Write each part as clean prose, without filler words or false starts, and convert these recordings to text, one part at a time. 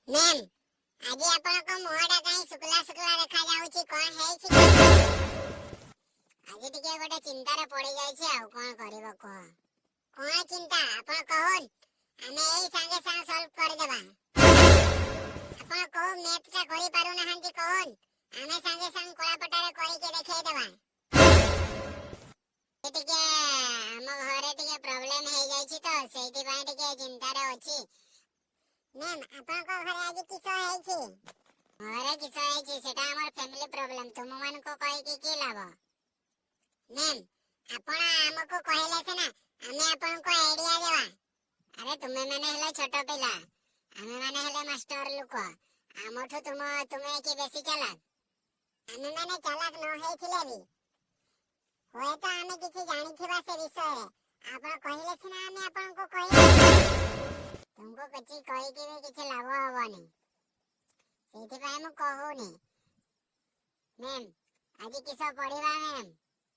Ma'am, ଆଜି ଆପଣଙ୍କ ମୁହଁଟା କାହିଁ ଶୁଖିଲା ଶୁଖିଲା ଦେଖାଯାଉଛି? କଣ ହେଇଛି କି? ଆଜି ଟିକେ ଗୋଟେ ଚିନ୍ତାରେ ପଡିଯାଇଛି, ଆଉ କଣ କରିବ କୁହ। କଣ ଚିନ୍ତା ଆପଣ କହୁନ୍, ଆମେ ଏଇ ସାଙ୍ଗେ ସାଙ୍ଗେ ସଲ୍ଭ କରିଦେବା। ଆପଣ କୋଉ ମ୍ୟାଥଟା କରିପାରୁନାହାନ୍ତି କହୁନ୍, ଆମେ ସାଙ୍ଗେ ସାଙ୍ଗେ କଳାପଟାରେ କରିକି ଦେଖେଇଦେବା। ଟିକେ ଆମ ଘରେ ଟିକେ ପ୍ରୋବ୍ଲେମ ହେଇଯାଇଛି ତ, ସେଇଥିପାଇଁ ଟିକେ ଚିନ୍ତାରେ ଅଛି। ମ୍ୟାମ୍, ଆପଣଙ୍କ ଘରେ ଆଜି କିସ ହେଇଛି? ଘରେ କିସ ହେଇଛି ସେଟା ଆମର ଫ୍ୟାମିଲି ପ୍ରୋବ୍ଲେମ, ତୁମମାନଙ୍କୁ କହିକି କି ଲାଭ? ମ୍ୟାମ୍, ଆପଣ ଆମକୁ କହିଲେ ସିନା ଆମେ ଆପଣଙ୍କୁ ଆଇଡିଆ ଦେବା। ଆରେ, ତୁମେ ମାନେ ହେଲେ ଛୋଟ ପିଲା, ଆମେ ମାନେ ହେଲେ ମାଷ୍ଟର ଲୋକ। ଆମଠୁ ତୁମେ କି ବେଶୀ ଚାଲାକ? ଆମେ ମାନେ ଚାଲାକ ନ ହେଇଥିଲେ ବି ହୁଏତ ଆମେ କିଛି ଜାଣିଥିବା ସେ ବିଷୟରେ। ଆପଣ କହିଲେ ସିନା ଆମେ ଆପଣଙ୍କୁ କହିବା। ତୁମକୁ କିଛି କହିକି ବି କିଛି ଲାଭ ହବନି, ସେଇଥିପାଇଁ ମୁଁ କହୁନି। ମ୍ୟାମ୍, ଆଜି କିସ ପଢିବା? ମ୍ୟାମ୍,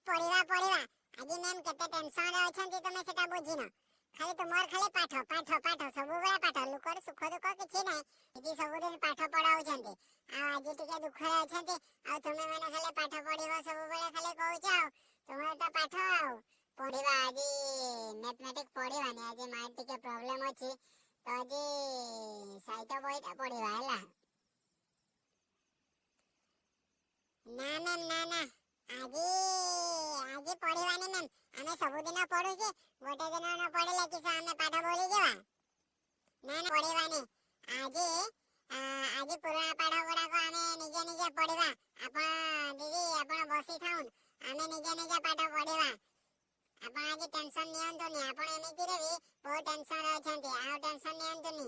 ପଢିବା ପଢିବା। ଆଜି ମ୍ୟାମ୍ କେତେ ଟେନସନରେ ଅଛନ୍ତି ତୁମେ ସେଟା ବୁଝିନ। ଖାଲି ତୁମର ଖାଲି ପାଠ ପାଠ ପାଠ, ସବୁବେଳେ ପାଠ। ଲୋକର ସୁଖ ଦୁଃଖ କିଛି ନାହିଁ, ଏଠି ସବୁଦିନ ପାଠ ପଢାଉଛନ୍ତି ଆଉ ଆଜି ଟିକେ ଦୁଃଖରେ ଅଛନ୍ତି, ଆଉ ତୁମେ ମାନେ ଖାଲି ପାଠ ପଢିବ ସବୁବେଳେ ଖାଲି କହୁଛ, ଆଉ ତୁମର ତ ପାଠ। ଆଉ ପଢିବା ଆଜି ମ୍ୟାଥମେଟିକ୍ସ ପଢିବାନି, ଆଜି ମାଇଣ୍ଡ ଟିକେ ପ୍ରୋବ୍ଲେମ ଅଛି ତ ଆଜି ସାହିତ୍ୟ ବହିଟା ପଢିବା, ହେଲା? ନା ମ୍ୟାମ୍, ନା ନା, ଆଜି ଆଜି ପଢିବାନି ମ୍ୟାମ୍। ଆମେ ସବୁଦିନ ପଢୁଛେ, ଗୋଟେ ଦିନ ନ ପଢିଲେ କିସ ଆମେ ପାଠ ଭୁଲିଯିବା? ନା ନା, ପଢିବାନି ଆଜି। ଆଜି ପୁରୁଣା ପାଠ ଗୁଡାକ ଆମେ ନିଜେ ନିଜେ ପଢିବା। ଆପଣ ଦିଦି, ଆପଣ ବସିଥାଉନ୍, ଆମେ ନିଜେ ନିଜେ ପାଠ ପଢିବା। ଆପଣ ଆଜି ଟେନସନ ନିଅନ୍ତୁନି। ଆପଣ ଏମିତିରେ ବି ବହୁତ ଟେନସନରେ ଅଛନ୍ତି, ଆଉ ଟେନସନ ନିଅନ୍ତୁନି।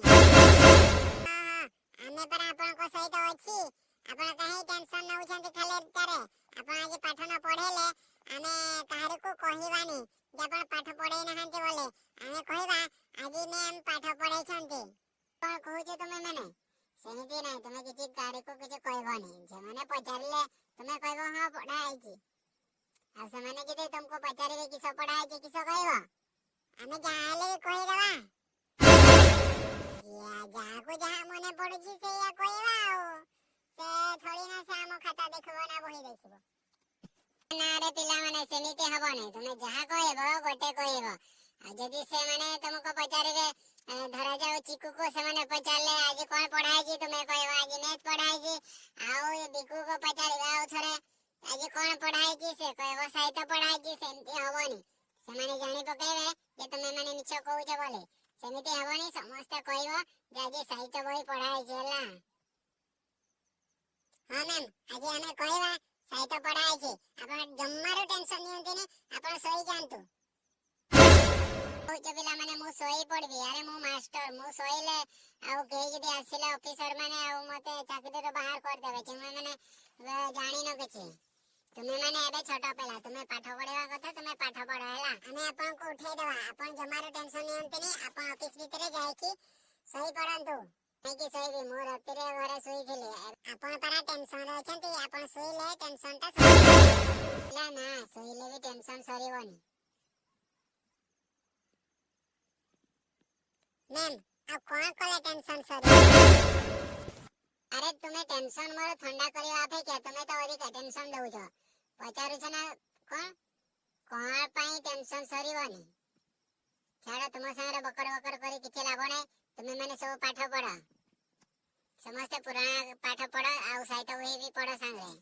ହଁ ହଁ, ଆମେ ପରା ଆପଣଙ୍କ ସହିତ ଅଛି, ଆପଣ କାହିଁ ଟେନସନ ନେଉଛନ୍ତି ଖାଲିଟାରେ? ଆପଣ ଆଜି ପାଠ ନ ପଢେଇଲେ ଆମେ କାହାରିକୁ କହିବାନି ଯେ ଆପଣ ପାଠ ପଢେଇ ନାହାନ୍ତି ବୋଲି। ଆମେ କହିବା ଆଜି ମ୍ୟାମ୍ ପାଠ ପଢେଇଛନ୍ତି। କଣ କହୁଛ ତୁମେ ମାନେ? ସେମିତି ନାହିଁ, ତୁମେ କିଛି କାହାରିକୁ କିଛି କହିବନି। ସେମାନେ ପଚାରିଲେ ତୁମେ କହିବ ହଁ ପଢା ହେଇଛି। ଆଉ ସେମାନେ ଯଦି ତୁମକୁ ପଚାରିବେ କିସ ପଢା ହେଇଛି, କିସ କହିବ? ଆମେ ଯାହା ହେଲେ ବି କହିଦେବା, ଯାହାକୁ ଯାହା ମନେ ପଡୁଛି ସେଇଆ କହିବା। ଆଉ ସେ ଥୋଡି ନା ସେ ଆମ ଖାତା ଦେଖିବ ନା ବହି ଦେଖିବ। ନା ରେ ପିଲାମାନେ, ସେମିତି ହବନି। ତୁମେ ଯାହା କହିବ ଗୋଟେ କହିବ। ଆଉ ଯଦି ସେମାନେ ତୁମକୁ ପଚାରିବେ, ଧରାଯାଉ ଚିକୁକୁ ସେମାନେ ପଚାରିଲେ ଆଜି କଣ ପଢା ହେଇଛି, ତୁମେ କହିବ ଆଜି ମ୍ୟାଥ ପଢା ହେଇଛି। ଆଉ ଏ ବିକୁକୁ ପଚାରିବେ ଆଉ ଥରେ ଆଜି କଣ ପଢା ହେଇଛି, ସେ କହିବ ସାହିତ୍ୟ ପଢା ହେଇଛି। ସେମିତି ହବନି, ସେମାନେ ଜାଣି ପକେଇବେ ଯେ ତୁମେ ମାନେ ମିଛ କହୁଛ ବୋଲି। ସେମିତି ହବନି, ସମସ୍ତେ କହିବ ଯେ ଆଜି ସାହିତ୍ୟ ବହି ପଢା ହେଇଛି, ହେଲା? ହଁ ମ୍ୟାମ୍, ଆଜି ଆମେ କହିବା ସାହିତ୍ୟ ପଢା ହେଇଛି। ଆପଣ ଜମାରୁ ଟେନସନ ନିଅନ୍ତୁନି, ଆପଣ ଶୋଇଯାଆନ୍ତୁ। କହୁଛ ପିଲାମାନେ ମୁଁ ଶୋଇ ପଡିବି? ଆରେ, ମୁଁ ମାଷ୍ଟର, ମୁଁ ଶୋଇଲେ ଆଉ କେହି ଯଦି ଆସିଲେ ଅଫିସର ମାନେ, ଆଉ ମତେ ଚାକିରିରୁ ବାହାର କରିଦେବେ। ତୁମେ ମାନେ ଜାଣିନ କିଛି। ତୁମେ ମାନେ ଏବେ ଛୋଟ ପିଲା, ତୁମେ ପାଠ ପଢିବା କଥା, ତୁମେ ପାଠ ପଢ, ହେଲା? ଆମେ ଆପଣଙ୍କୁ ଉଠେଇଦେବା, ଆପଣ ଜମାରୁ ଟେନସନ ନିଅନ୍ତୁନି। ଆପଣ ଅଫିସ ଭିତରେ ଯାଇକି ଶୋଇ ପଡନ୍ତୁ। କାହିଁକି ଶୋଇବି? ମୁଁ ରାତିରେ ଘରେ ଶୋଇଥିଲି। ଆପଣ ପରା ଟେନସନରେ ଅଛନ୍ତି, ଆପଣ ଶୋଇଲେ ଟେନସନଟା ସରିବ। ନା, ଶୋଇଲେ ବି ଟେନସନ ସରିବନି। ମ୍ୟାମ୍, ଆଉ କଣ କଲେ ଟେନସନ ସରିବ? ଆରେ, ତୁମେ ଟେନସନ ମୋର ଥଣ୍ଡା କରିବା ଅପେକ୍ଷା ତୁମେ ତ ଅଧିକା ଟେନସନ ଦଉଛ। ପଚାରୁଛ ନା କଣ କଣ ପାଇଁ ଟେନସନ ସରିବନି? ଛାଡ଼, ତୁମ ସାଙ୍ଗରେ ବକର ବକର କରି କିଛି ଲାଭ ନାହିଁ। ତୁମେ ମାନେ ସବୁ ପାଠ ପଢ, ସମସ୍ତେ ପୁରୁଣା ପାଠ ପଢ ଆଉ ସାହିତ୍ୟ ବହି ବି ପଢ ସାଙ୍ଗରେ।